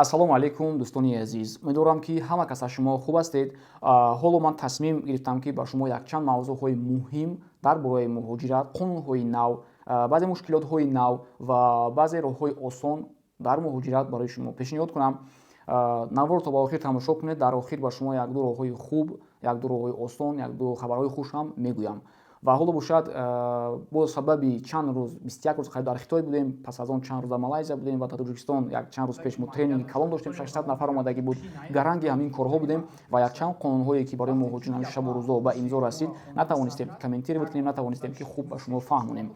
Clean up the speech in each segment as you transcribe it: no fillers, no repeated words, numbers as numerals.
Ассалому алайкум, дӯстони азиз. Умедворам, ки ҳама кас аз шумо хуб ҳастед. Ҳоло ман тасмим гирифтам, ки ба шумо якчанд мавзӯъҳои муҳим дар бораи муҳоҷират, қонунҳои нав, баъзе мушкилотҳои нав ва баъзе роҳҳои осон дар муҳоҷират барои шумо пешниҳод кунам. Наворро то ба охир тамошо кунед. Дар охир ба шумо якду роҳҳои хуб, якду роҳҳои осон, якду хабарҳои хуш ҳам мегӯям. Ва ҳоло бошад, бо сабаби чанд рӯз, 21 рӯз қариб дар Хитой будем, пас аз он чанд рӯз дар Малайзия будем ва дар Тоҷикистон як чанд рӯз пеш мо тренинги калон доштем, 600 нафар омадагӣ буд, гаранги ҳамин корҳо будем ва якчанд қонунҳое, ки барои муҳоҷирон ҳамин шабу рӯзо ба имзо расид, натавонистем комментировать кунем, натавонистем, ки хуб ба шумо фаҳмонем.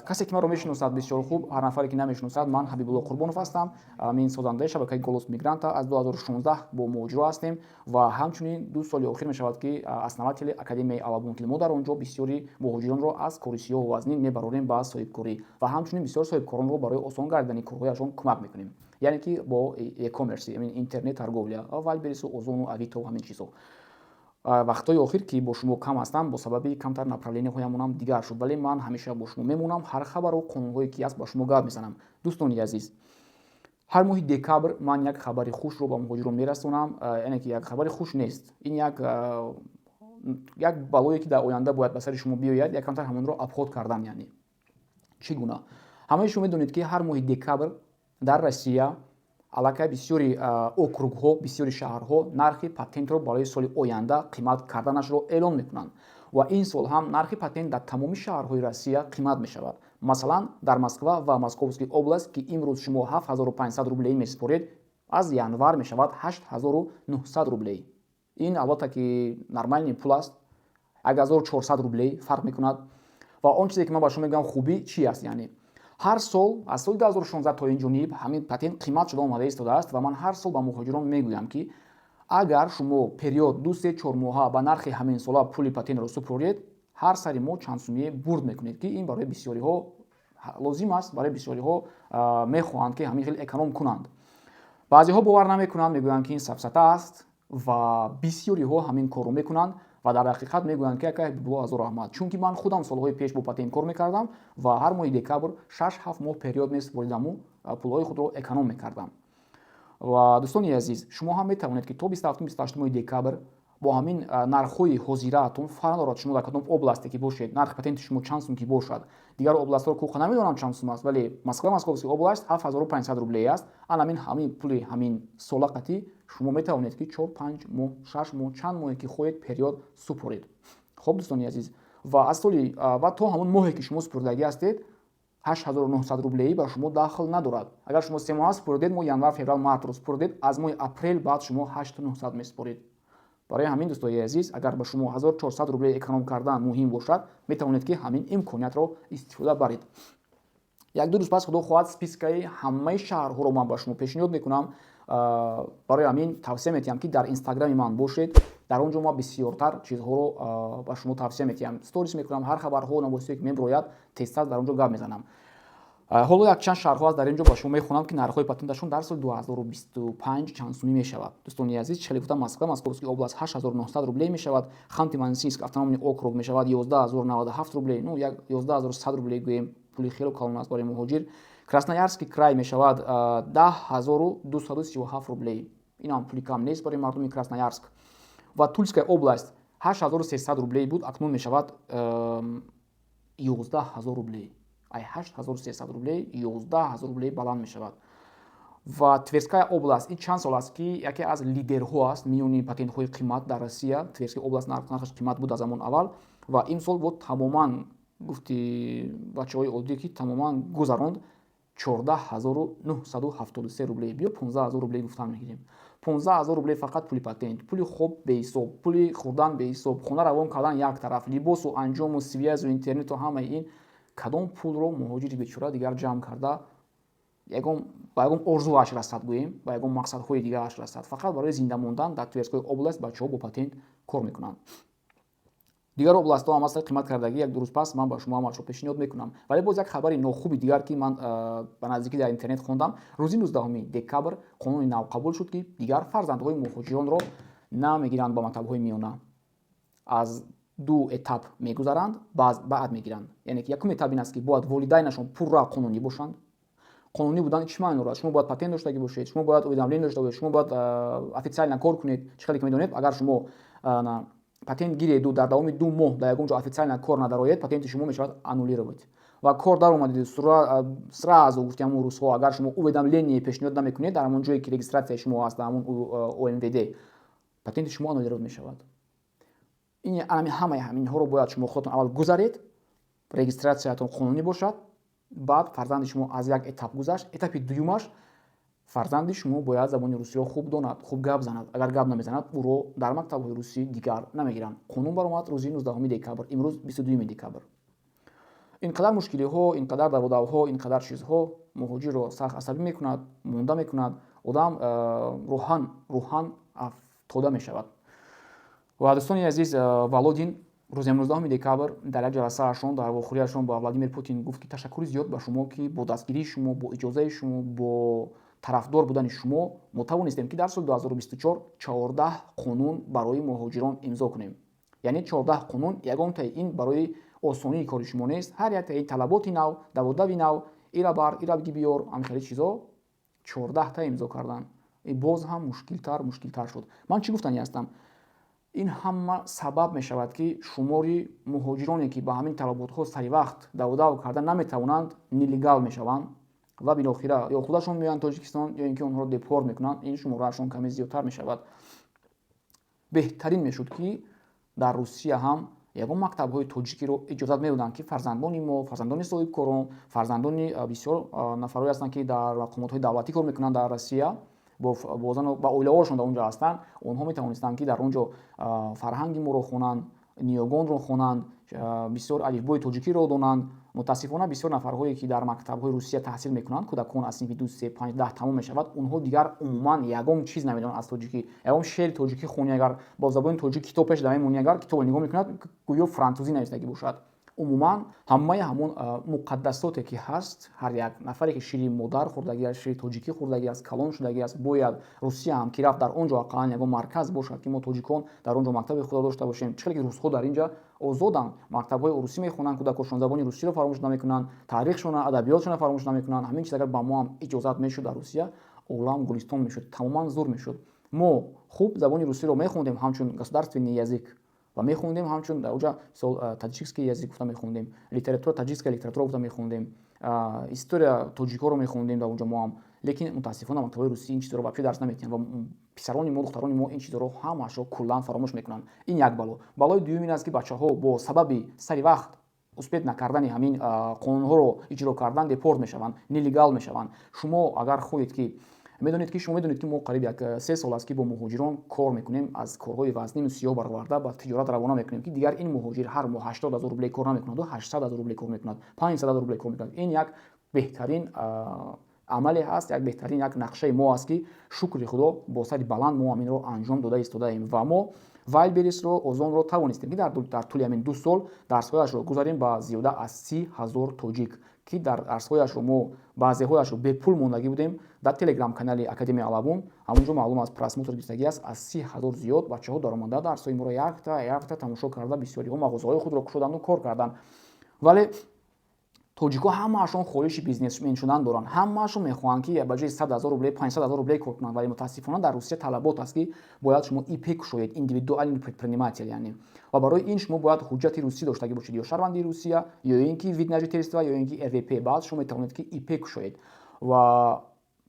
Касе ки маро мешиносад, бисёр хуб, ҳар нафаре ки намешиносад, ман Ҳабибулло Қурбонов ҳастам, мин созандаи шабакаи «Голос мигранта». Аз 2016 бо муҳоҷиро ҳастем ва ҳамчунин 2 соли охир мешавад, ки основатели Академияи Алабон, ки мо дар он ҷо бисёри муҳоҷиронро аз кори сиёҳу вазнин мебарорем ба соҳибкорӣ ва ҳамчунин бисёр соҳибкоронро барои осон гардидани корҳояшон кӯмак мекунем, яъне ки бо e-commerce, интернет торговля, Вайлдберрису, Озону, Авито, ҳамин чизҳо. Вақтҳои охир, ки бо шумо кам ҳастам, бо сабаби камтар направление ҳоямонам дигар шуд, вале ман ҳамеша бо шумо мемонам, ҳар хабару қонунҳое ки аст, ба шумо гап мезанам. Дӯстони азиз, ҳар моҳи декабр ман як хабари хушро ба муҳоҷирон мерасонам, яъне ки як хабари хуш нест, ин як балое, ки дар оянда бояд ба сари шумо биёяд, як камтар ҳамонро обход кардан. Яъне чӣ гуна? Ҳамаи шумо медонед, ки ҳар моҳи декабр дар Россия аллакай бисёри округҳо, бисёри шаҳрҳо нархи патентро барои соли оянда қимат карданашро эълон мекунанд ва ин сол ҳам нархи патент дар тамоми шаҳрҳои Россия қимат мешавад. Масалан, дар Москва ва Московский область, ки имрӯз шумо 7500 рублей месупоред, аз январ мешавад 8900 рублей. Ин албатта ки нормальный пул аст, 1400 рублей фарқ мекунад. Ва он чизе, ки ман ба шумо мегӯям, хубӣ чи аст? Яъне ҳар сол аз соли 2016 то ин ҷониб ҳамин патент қимат шуда омада истодааст ва ман ҳар сол ба муҳоҷирон мегӯям, ки агар шумо период 2, 3, 4 моҳа ба нархи ҳамин сола пули патентро супоред, ҳар сари моҳ чанд сумие бурд мекунед, ки ин барои бисёриҳо лозим аст, барои бисёриҳо мехоҳанд, ки ҳамин хел эконом кунанд. Баъзеҳо бовар намекунанд, мегӯянд, ки ин сафсата аст, ва бисёриҳо ҳамин корро мекунанд ва дар ҳақиқат мегӯянд, ки ака Ҳабибулло, ҳазор раҳмат, чунки ман худам солҳои пеш бо патент кор мекардам ва ҳар моҳи декабр 6-7 моҳ период месупоридаму пулҳои худро эконом мекардам. Ва дӯстони азиз, шумо ҳам метавонед, ки то 27, 28 декабр бо ҳамин нархҳои ҳозираатон, фарқ надорад, шумо дар кадом областе ки бошед, нархи патенти шумо чанд сум ки бошад. Дигар областҳоро куха намедонам чанд сум аст, вале Москва, Московский область 7500 рублей аст. Ан ҳамин ҳамин пули ҳамин сола қатӣ шумо метавонед, ки 4, 5 моҳ, 6 моҳ, чанд моҳе ки хоҳед, период супоред. Хоб, дӯстони азиз, ва аз соли ва то ҳамон моҳе, ки шумо супурдагӣ ҳастед, 8900 рублеӣ ба шумо дахл надорад. Агар шумо 3 моҳа супурдед, моҳи январ, феврал, мартро супурдед, аз моҳи апрел баъд шумо 8900 месупоред. Барои ҳамин, дӯстои азиз, агар ба шумо 1400 рублей эконом кардан муҳим бошад, метавонед, ки ҳамин имкониятро истифода баред. Як ду рӯз пас, худо хоҳад, списка и ҳамаи шаҳрҳоро ман ба шумо пешниҳод мекунам. Барои ҳамин тавсия метиҳам, ки дар Инстаграми ман бошед. Дар он ҷо ман бисёртар чизҳоро ба шумо тавсия метиҳам, сторис мекунам, ҳар хабарҳо, новости ое, ки мебирояд, тезтар дар он ҷо гап мезанам. Ҳоло якчанд шаҳрҳо аст дар ин ҷо, ба шумо мехонам, ки нархҳои патенташон дар соли 2025 чанд сумӣ мешавад. Дӯстони азиз, чӣ хеле гуфтам, Москва, Московский область 8900 рублей мешавад, Ханты Мансийск автономный округ мешавад 11097 рублей, ну, 11100 рублей гӯем, пули хело калон аст барои муҳоҷир. Красноярский край мешавад 10237 рублей, инам пули кам нест барои мардуми Красноярск. Ва Тульская область 8300 рублей буд, акнун мешавад 11 000 рублей, ай 8300 рублей 11 000 рублей баланд мешавад. Ва Тверская область, ин чанд сол аст, ки яке аз лидерҳо аст миёни патентҳои қимат дар Россия. Тверская область нархаш қимат буд аз замон аввал ва имсол бо тамоман, гуфти бачаҳои оддӣ, ки тамоман гузаронд, 14 973 рублей, биё 15 000 рублей гуфтан мегирем. 15 000 рублей фақат пули патент, пули хоб беҳисоб, пули хӯрдан беҳисоб, хона равон кардан як тараф, либосу анҷому связь у интернету ҳамаи ин. Кадом пулро муҳоҷири бечора дигар ҷамъ карда ягон ба ягон орзуаш расад, гӯем, ба ягон мақсадҳои дигараш расад? Фақат барои зинда мондан дар Тверской область бачаҳо бо патент кор мекунанд. Дигар областҳо ҳам ҳастанд қимат кардагӣ, як ду рӯз пас ман ба шумо ҳамашро пешниҳод мекунам. Вале боз як хабари нохуби дигар, ки ман ба наздикӣ дар интернет хондам: рӯзи 19 декабр қонуни нав қабул шуд, ки дигар фарзандҳои муҳоҷиронро намегиранд ба мактабҳои миёна. Аз ду этап мегузаранд, баъд мегиранд. Яъне ки якум этап ин аст, ки бояд волидайнашон пурра қонунӣ бошанд. Қонунӣ будан чӣ маъно дорад? Шумо бояд патент доштагӣ бошед, шумо бояд уведомление дошта бошед, шумо бояд официально кор кунед. Чӣ хеле ки медонед, агар шумо патент гиреду дар давоми 2 моҳ дар ягон ҷо официально кор надароед, патенти шумо мешавад аннулировать. Ва кор даромадед, сразу, гуфти ҳамон рӯзҳо, агар шумо уведомление пешниҳод намекунед дар ҳамон ҷое, ки регистрацияи шумо аст, дар ҳамон ОМВД, патенти шумо аннулировать мешавад. Ин ҳамаи ҳаминҳоро бояд шумо худатон аввал гузаред, регистрациятон қонунӣ бошад. Баъд фарзанди шумо аз як этап гузашт, этапи дуюмаш: фарзанди шумо бояд забони русиро хуб донад, хуб гап занад. Агар гап намезанад, ӯро дар мактабҳои русӣ дигар намегиранд. Қонун баромад рӯзи 19 декабр, имрӯз 22 декабр. Ин қадар мушкилиҳо, ин қадар даводавҳо, ин қадар чизҳо муҳоҷирро сахт асабӣ мекунад, монда мекунад. Одам рӯҳан афтода мешавад. Ва, дӯстони азиз, Володин рӯзи 19 декабр дар як ҷаласаашон, дар вохӯрияшон бо Владимир Путин гуфт, ки ташаккури зиёд ба шумо, ки бо дастгирии шумо, бо иҷозаи шумо, бо тарафдор будани шумо мо тавонистем, ки дар соли 2024 14 қонун барои муҳоҷирон имзо кунем. Яъне 14 қонун ягонтаи ин барои осонии кори шумо нест. Ҳар яктаи талаботи нав, даводави нав, ира бар, ира биёр, ҳамхели чизо 14та имзо карданд. Боз ҳам мушкилтар, мушкилтар шуд. Ман чӣ гуфтанӣ ҳастам? Ин ҳама сабаб мешавад, ки шумори муҳоҷироне, ки ба ҳамин талаботҳо сари вақт даводав карда наметавонанд, нелегал мешаванд ва билохира ё худашон меоянд Тоҷикистон, ё ин ки онҳоро депорт мекунанд. Ин шумораашон каме зиёдтар мешавад. Беҳтарин мешуд, ки дар Русия ҳам ягон мактабҳои тоҷикиро иҷозат медоданд, ки фарзандони мо, фарзандони соҳибкорон, фарзандони бисёр нафарое ҳастанд, ки дар мақомотҳои давлатӣ кор мекунанд дар Россия, бо зану ба оилаҳошон дар он ҷо ҳастанд, онҳо метавонистанд, ки дар он ҷо фарҳанги моро хонанд, ниёгонро хонанд, бисёр алифбои тоҷикиро донанд. Мутаассифона, бисёр нафарҳое, ки дар мактабҳои Русия таҳсил мекунанд, кӯдакон аз синфи ду, се, панҷ, 10 тамом мешавад, онҳо дигар умуман ягон чиз намедонанд аз тоҷикӣ. Ягон шеъри тоҷикӣ хонӣ, агар бо забони тоҷик китоб пеш мемонӣ, агар китобро нигоҳ мекунад, гӯё франтузӣ нависагӣ бошад. Умуман ҳамаи ҳамон муқаддасоте, ки ҳаст, ҳар як нафаре, ки шири модар хӯрдагӣ аст, шири тоҷикӣ хӯрдагӣ аст, калон шудагӣ аст, бояд Русия ҳам ки рафт, дар он ҷо ақаллан ягон марказ бошад, ки мо, тоҷикон, дар он ҷо мактаби худро дошта бошем. Чӣ хеле ки русҳо дар ин ҷа озоданд, мактабҳои русӣ мехонанд, кӯдакошон забони русиро фаромӯш намекунанд, таърихшона, адабиётшона фаромӯш намекунанд. Ҳамин чиз агар ба мо ҳам иҷозат мешуд дар Русия, олам гулистон мешуд, тамоман зур мешуд. Мо хуб забони русиро мехондем ҳамчун государственный язык ва мехондем ҳамчун уҷа, мисол, таджикский язык гуфта мехондем, литература, таджикская литература гуфта мехондем, история тоҷикҳоро мехондем дар онҷо мо ҳам. Лекин мутаассифона, мактабҳои русӣ ин чизҳоро вообще дарс наметиҳанд ва писарони мо, духтарони мо ин чизҳоро ҳамаашро куллан фаромӯш мекунанд. Ин як бало. Балои дуюм ин аст, ки бачаҳо бо сабаби сари вақт успеть накардани ҳамин қонунҳоро иҷро кардан депорт мешаванд, нелегал мешаванд. Шумо агар хоҳед, ки медонед, ки шумо медонед, ки мо қариб як 3 сол аст, ки бо муҳоҷирон кор мекунем, аз корҳои вазнину сиёҳ бароварда, ба тиҷорат равона мекунем, ки дигар ин муҳоҷир ҳар моҳ 80 000 рубле кор намекунаду 800 000 рубле кор мекунад, 500 000 рубле кор мекунад. Ин як беҳтарин амале ҳаст, як беҳтарин як нақшаи мо аст, ки, шукри Худо, бо сари баланд мо ҳаминро анҷом дода истодаем. Ва мо Вайлдберрисро, Озонро тавонистем, ки дар тӯли ҳамин 2 сол дарсҳояшро гузарем ба зиёда аз 30 000 тоҷик, ки дар дарсҳояшро мо баъзеҳояшро бепул мондагӣ будем дар телеграм канали Академияи Алабум. Ҳамонҷо маълум аст, просмотр гирифтагӣ аст, аз 30 000 зиёд бачаҳо даромада, дарсҳои моро якта якта тамошо карда, бисёриҳо мағозаҳои худро кушоданду кор карданд. Вале тоҷикҳо ҳамаашон хоҳиши бизнесмен шудан доранд, ҳамаашон мехоҳанд, ки ба ҷои 100 000 рубле 500 000 рубле кор кунанд. Вале мутаассифона, дар Русия талабот аст, ки бояд шумо ИП кушоед, индивидуальный предприниматель яъне. Ва барои ин шумо бояд ҳуҷҷати русӣ доштагӣ бошед, ё шаҳрвандии Русия, ё ин ки вид на жительство, ё ин ки РВП. Баъд шумо метавонед, ки ИП кушоед. Ва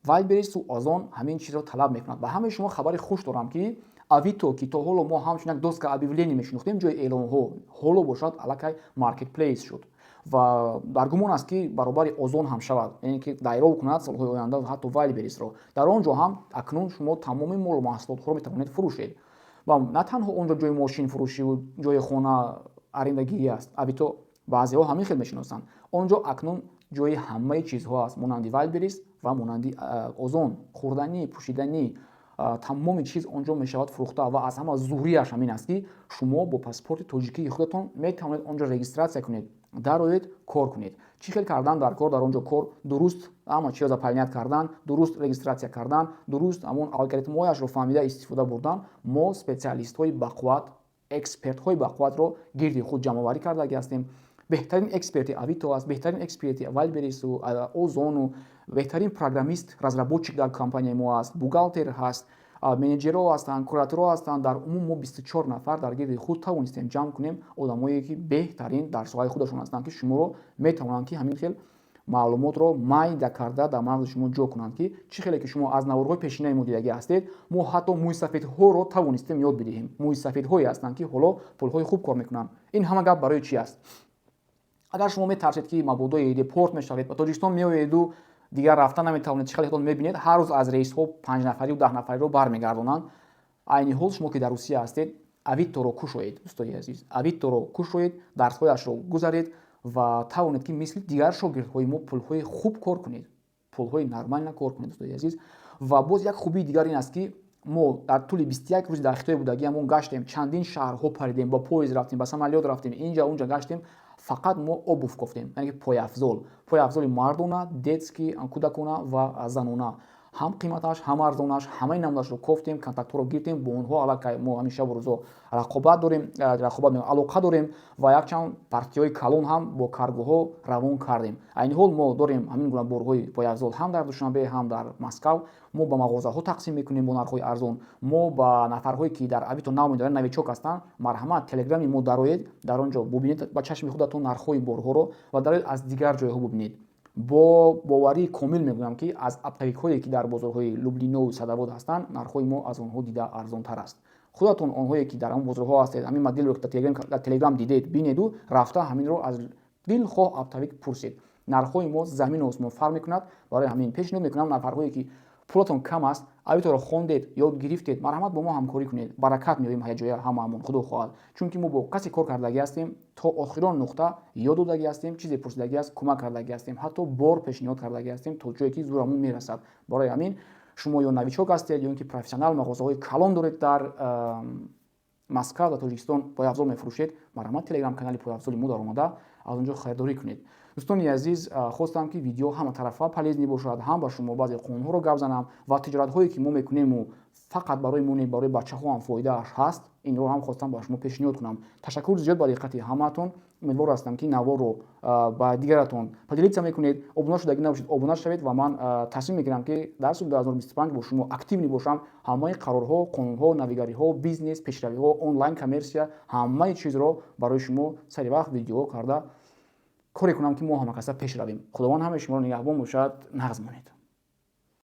Вайлдберрису Озон ҳамин чизро талаб мекунад. Ба ҳамаи шумо хабари хуш дорам, ки Авито, ки то ҳоло мо ҳамчун як доска объявлений мешинохтем, ҷои эълонҳо, ҳоло бошад, аллакай маркетплейс шуд ва дар гумон аст, ки баробари Озон ҳам шавад, яъне ки дайров кунад солҳои оянда ҳатто Вайлдберрисро. Дар он ҷо ҳам акнун шумо тамоми молу маҳсулотҳоро метавонед фурӯшед. Ва на танҳо он ҷо ҷои мошинфурӯшиву ҷои хона арендагирӣ аст, Авито баъзеҳо ҳамин хел мешиносанд, он ҷо акнун ҷои ҳамаи чизҳо аст, монанди Вайлдберрис ва монанди Озон: хӯрданӣ, пӯшиданӣ, тамоми чиз он ҷо мешавад фурӯхта. Ва аз ҳама зуҳрияш ҳамин аст, ки шумо бо паспорти тоҷикии худатон метавонед он ҷо регистрация кунед, дароед, кор кунед. Чӣ хел кардан дар кор дар он ҷо кор? Дуруст ҳама чизро заполнять кардан, дуруст регистрация кардан, дуруст ҳамон алгоритмҳояшро фаҳмида истифода бурдан. Мо специалистҳои бақувват, экспертҳои бақувватро гирди худ ҷамъоварӣ кардагӣ ҳастем. Беҳтарин эксперти Авито аст, беҳтарин эксперти Вайлдберрису Озону, беҳтарин программист, разработчик дар компанияи мо аст, бухгалтер ҳаст, менеҷерҳо ҳастанд, кураторҳо ҳастанд. Дар умум мо 24 нафар дар гирди худ тавонистем ҷамъ кунем, одамое ки беҳтарин дар соҳаи худашон ҳастанд, ки шуморо метавонанд, ки ҳамин хел маълумотро майда карда дар мағзи шумо ҷо кунанд, ки чӣ хеле ки шумо аз наворҳои пешинаи мо дидагӣ ҳастед, мо ҳатто мӯйсафедҳоро тавонистем ёд бидиҳем. Мӯйсафедҳое ҳастанд, ки ҳоло пулҳои хуб кор мекунанд. Ин ҳама гап барои чӣ аст? Агар шумо метарсед, ки мабодои депорт мешавед, ба Тоҷикистон меоеду дигар рафта наметавонед, чӣ хеле худтон мебинед, ҳар рӯз аз рейсҳо панҷнафарию 10 нафариро бармегардонанд. Айни ҳол шумо ки дар Русия ҳастед, Авиторо кушоед, дӯстони азиз, Авиторо кушоед, дарсҳояшро гузаред ва тавонед, ки мисли дигар шогирдҳои мо пулҳои хуб кор кунед, пулҳои нормально кор кунед, дӯстони азиз. Ва боз як хубии дигар ин аст, ки мо дар тӯли 21 рӯзи дар Хитой будагиамон гаштем, чандин шаҳрҳо паридем, ба поезд рафтем, ба самолёт рафтем, инҷа унҷа гаштем. Фақат мо обувь кофтем, яъне ки пойафзол, пойафзоли мардона, детский, кӯдакона ва занона, ҳам қиматаш, ҳам арзонаш, ҳамаи намудашро кофтем, контактҳоро гирифтем бо онҳо. Аллакай мо ҳамин шабу рӯзо рақобат дорем, рақобат, алоқа дорем ва якчанд партиҳои калон ҳам бо каргоҳо равон кардем. Айни ҳол мо дорем ҳамин гуна борҳои пойафзол ҳам дар Душанбе, ҳам дар Москав. Мо ба мағозаҳо тақсим мекунем бо нархҳои арзон. Мо ба нафарҳое ки дар Авито нав медоранд, новичок ҳастанд, марҳамат, Телеграми мо дароед, дар он ҷо бубинед ба чашми худатон нархҳои борҳоро ва дароед, аз дигар ҷойҳо бубинед. Бо боварии комил мегӯям, ки аз оптовикҳое ки дар бозорҳои Люблинову Садовод ҳастанд, нархҳои мо аз онҳо дида арзонтар аст. Худатон, онҳое ки дар ҳамон бозорҳо ҳастед, ҳамин моделро дар Телеграм дидед, бинеду рафта ҳаминро аз дилхоҳ оптовик пурсед. Нархҳои мо замину осмон фарқ мекунад. Барои ҳамин пешниҳод мекунам: нафарҳое ки пулатон кам аст, Авиторо хондед, ёд гирифтед, марҳамат, бо мо ҳамкорӣ кунед. Баракат меёбем ҳаяҷоя ҳамаамон, худо хоҳад, чунки мо бо касе кор кардагӣ ҳастем, то охирон нуқта ёд додагӣ ҳастем, чизе пурсидагӣ аст, кӯмак кардагӣ ҳастем, ҳатто бор пешниҳод кардагӣ ҳастем, то ҷое ки зӯрамон мерасад. Барои ҳамин шумо ё новичок ҳастед, ё ин ки профессионал, мағозаҳои калон доред дар Москав ва Тоҷикистон, пойафзол мефурӯшед, марҳамат, Телеграм канали пойафзоли мо даромада, аз он ҷо харидорӣ кунед. Дӯстони азиз, хостам, ки видео ҳаматарафа полезный бошад, ҳам ба шумо баъзе қонунҳоро гап занам ва тиҷоратҳое ки мо мекунему фақат барои мо не, барои бачаҳо ҳам фоидааш ҳаст, инро ҳам хостам ба шумо пешниҳод кунам. Ташаккур зиёд ба диққати ҳамаатон. Умедвор ҳастам, ки наворро ба дигаратон поделиться мекунед. Обуна шудагӣ набошед, обуна шавед ва ман тасмим мегирам, ки дар соли 2025 бо шумо активный бошам. Ҳамаи қарорҳо, қонунҳо, навигариҳо, бизнес, пешравиҳо, онлайн коммерсия, ҳамаи чизро барои шумо сари вақт видеоҳо карда, коре кунам, ки мо ҳамакаса пеш равем. Худованд ҳамаи шуморо нигаҳбон бошад. Нағз монед.